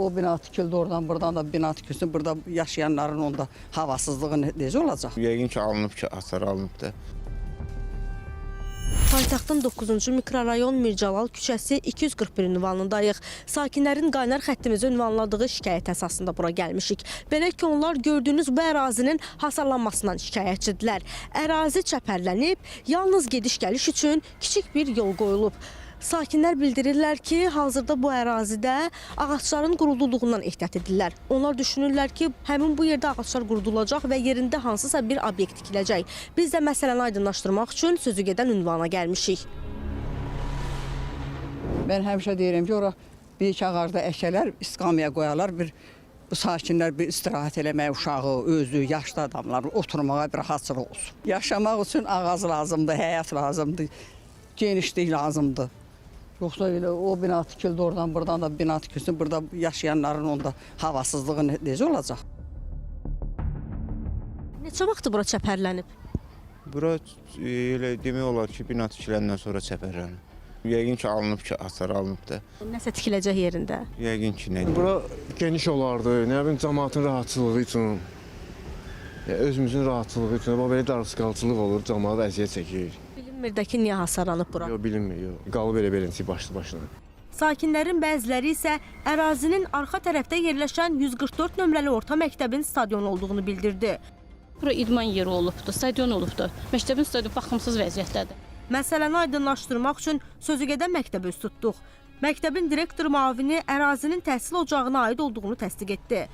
o bina tikildi, oradan buradan da bina tikilsin. Burada yaşayanların onda havasızlığı necə olacaq? Yəqin ki, alınıb ki, hasar alınıb da. Paytaxtın 9-cu mikrorayon Mircəlal küçəsi 241 ünvanındayıq. Sakinlərin qaynar xəttimizi ünvanladığı şikayət əsasında bura gəlmişik. Belə ki, onlar gördüyünüz bu ərazinin hasarlanmasından şikayətçidirlər. Ərazi çəpərlənib, yalnız gediş-gəliş üçün kiçik bir yol qoyulub. Sakinlər bildirirlər ki, hazırda bu ərazidə ağacların qurudulduğundan ehtiyat edirlər. Onlar düşünürlər ki, həmin bu yerdə ağaclar qurudulacaq və yerində hansısa bir obyekt tikiləcək. Biz də məsələni aydınlaşdırmaq üçün sözü gedən ünvana gəlmişik. Mən həmişə deyirəm ki, ora bir iki ağac da əkələr, iskamya qoyarlar, bir bu sakinlər bir istirahət eləməyə uşağı, özü, yaşlı adamlar oturmağa bir rahatçılıq olsun. Yaşamaq üçün ağac lazımdır, həyat lazımdır, genişlik lazımdır. Yoxsa elə o bina tikildi, oradan buradan da bina tikilsin, burada yaşayanların onda havasızlığı necə olacaq? Neçə vaxtdır bura çəpərlənib? Bura elə demək olar ki, bina tikiləndən sonra çəpərlənib. Yəqin ki, alınıb ki, hasar alınıb da. Nəsə tikiləcək yerində. Yəqin ki, nə Bura geniş olardı, nə bilim cəmaatın rahatçılığı üçün. Ya özümüzün rahatçılığı üçün. Bax belə darısqalçılıq olur, camaat əziyyət çəkir. Bilinmir də ki, niyə hasarlanıb bura. Yox, bilinmir, yox. Qalıb elə beləncə başlı başına. Sakinlərin bəziləri isə ərazinin arxa tərəfdə yerləşən 144 nömrəli orta məktəbin stadionu olduğunu bildirdi. Bura idman yeri olubdu, stadion olubdu. Məktəbin stadionu baxımsız vəziyyətdədir. Məsələni aydınlaşdırmaq üçün sözügedən məktəbə üz tutduq. Məktəbin direktor müavini ərazinin təhsil ocağına aid olduğunu təsdiq etdi.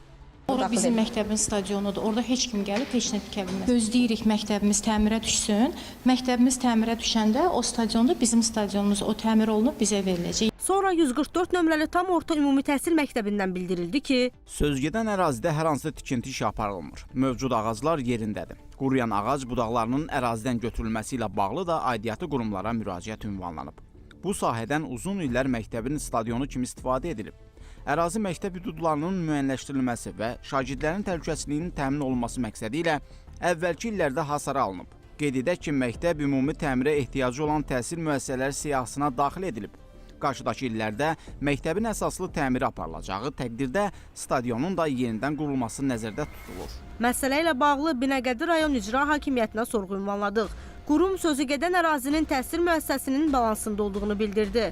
Ora bizim məktəbin stadionudur. Orada heç kim gəlib heç nə tikə bilməz. Gözləyirik məktəbimiz təmirə düşsün. Məktəbimiz təmirə düşəndə o stadionda bizim stadionumuz o təmir olunub bizə veriləcək. Sonra 144 nömrəli tam orta ümumi təhsil məktəbindən bildirildi ki, Sözgedən ərazidə hər hansı tikinti işi aparılmır. Mövcud ağaclar yerindədir. Quruyan ağac budaqlarının ərazidən götürülməsi ilə bağlı da aidiyyatı qurumlara müraciət ünvanlanıb. Bu sahədən uzun illər məktəbin stadionu kimi istifadə edilib. Ərazi məktəb hüdudlarının müəyyənləşdirilməsi və şagirdlərin təhlükəsizliyinin təmin olunması məqsədi ilə əvvəlki illərdə hasara alınıb. Qeyd edək ki, məktəb ümumi təmirə ehtiyacı olan təhsil müəssisələri siyahısına daxil edilib. Qarşıdakı illərdə məktəbin əsaslı təmiri aparılacağı təqdirdə stadionun da yenidən qurulması nəzərdə tutulur. Məsələ ilə bağlı Binəqədi rayon icra hakimiyyətinə sorğu ünvanladıq. Qurum sözü gedən ərazinin təhsil müəssisəsinin balansında olduğunu bildirdi.